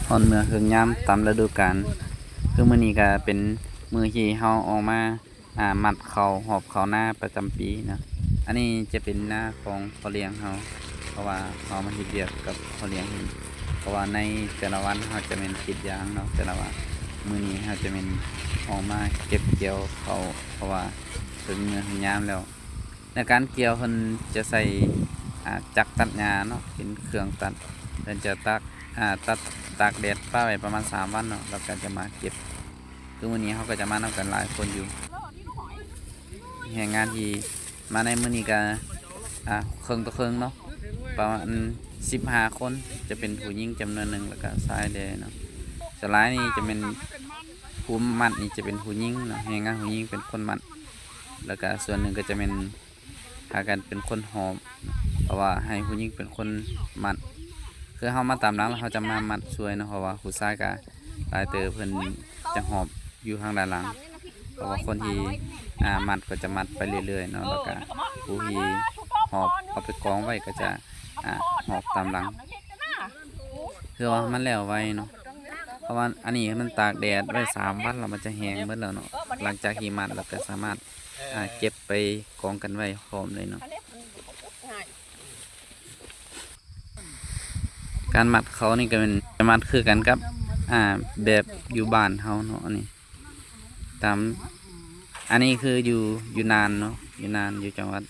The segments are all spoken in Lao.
ຮອດເມື່ອເຄິ່ງຍາມຕາມລະດູການ. ຄືມື້ນີ້ກະເປັນມື້ທີ່ເຮົາອອກມາ ອາ ມັດເຂົ້າ ຮອບເຂົ້ານາປະຈຳປີເນາະ. ອັນນີ້ຈະເປັນນາຂອງພໍ່ລ້ຽງເຮົາ ເພາະວ່າເຮົາມາເຮັດວຽກກັບພໍ່ລ້ຽງເພິ່ນ ເພາະວ່າໃນແຕ່ລະວັນເຮົາຈະແມ່ນກຣີດຢາງເນາະ ແຕ່ລະວັນ. ມື້ນີ້ເຮົາຈະແມ່ນອອກມາເກັບກ່ຽວເຂົ້າ ເພາະວ່າເຖິງເມື່ອເຖິງຍາມແລ້ວ. ໃນການກ່ຽວເພິ່ນຈະໃຊ້ ອາ ຈັກຕັດຫຍ້າເນາະ ເປັນເຄື່ອງຕັດ. ເພິ່ນຈະຕັກ ອາ ຕັດ ຕາກແດດປະໄວ້ປະມານສາມວັນເນາະ ແລ້ວກໍຈະມາເກັບ. ຄືມື້ນີ້ເຮົາກໍຈະມານຳກັນຫຼາຍຄົນຢູ່. ແຮງງານທີ່ມາໃນມື້ນີ້ກໍ ອາ ເຄິ່ງຕໍ່ເຄິ່ງເນາະ ປະມານສິບຫ້າຄົນ ຈະເປັນຜູ້ຍິງຈຳນວນໜຶ່ງ ແລ້ວກໍຊາຍແດ່ເນາະ. ສ່ວນຫຼາຍນີ້ຈະແມ່ນຜູ້ມັດນີ້ຈະເປັນຜູ້ຍິງເນາະ ແຮງງານຜູ້ຍິງເປັນຄົນມັດ ແລ້ວກໍສ່ວນໜຶ່ງກໍຈະແມ່ນ ພາກັນເປັນຄົນຫອບ ເພາະວ່າໃຫ້ຜູ້ຍິງເປັນຄົນມັດ. ຄືເຮົາມາຕາມຫຼັງ ແລ້ວເຮົາຈະມາມັດຊ່ວຍເນາະ ເພາະວ່າຜູ້ຊາຍກະຫຼາຍເຕີບ ເພິ່ນຈະຫອບຢູ່ທາງດ້ານຫຼັງ ເພາະວ່າຄົນທີ່ ອາ ມັດກໍຈະມັດໄປເລື້ອຍໆເນາະ ແລ້ວກະຜູ້ທີ່ຫອບເອົາໄປກອງໄວ້ກໍຈະ ອາ ຫອບຕາມຫຼັງ. ຄືວ່າມັນແລ້ວໄວເນາະ ເພາະວ່າອັນນີ້ມັນຕາກແດດໄວ້ສາມວັນ ແລ້ວມັນຈະແຫ້ງໝົດແລ້ວເນາະ. ຫຼັງຈາກທີ່ມັດແລ້ວກໍສາມາດ ອາ ເກັບໄປກອງກັນໄວ້ພ້ອມເລີຍເນາະ. ການມັດເຂົ້ານີ້ກໍແມ່ນຈະມັດຄືກັນກັບ ອາ ແບບຢູ່ບ້ານເຮົາເນາະ. ອັນນີ້ຕາມ ອັນນີ້ຄືຢູ່ ຢູ່ນ່ານເນາະ ຢູ່ນ່ານ ຢູ່ຈັງຫວັດ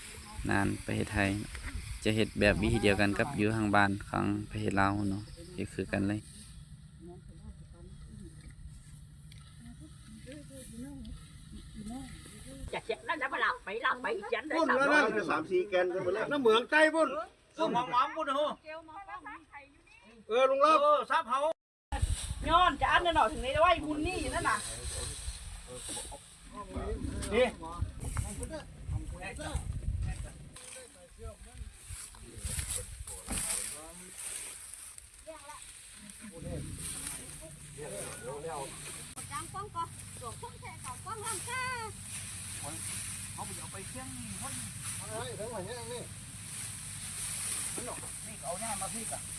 ນ່ານ ປະເທດໄທ ຈະເຮັດແບບວິທີດຽວກັນກັບຢູ່ທາງບ້ານຂອງປະເທດລາວເນາະ ເຮັດຄືກັນເລີຍ. ຈະເກັບນັ້ນລະ ລາກໄປ ລາກໄປ ຈັນໄດ້ ພຸ້ນ ສາມຮ້ອຍ ລະນັ້ນ ສາມສີ່ແກ່ນກັນໝົດແລ້ວ ນຳເມືອງໃຕ້ພຸ້ນ ເອີ ໝອມໆ ພຸ້ນເນາະ ເອີ ລຸງເລີບ ເອີ ສັບເຮົາ ຍ້ອນຈະອັນນັ້ນເນາະ ເຖິງໄດ້ໄວ້ຮຸ່ນນີ້ນັ້ນນະ ນີ້. ເອົາໄປເອົາໄປຄຽງນີ້ ນີ້ກໍເອົາຫຍ້າມາພີ້ກະ.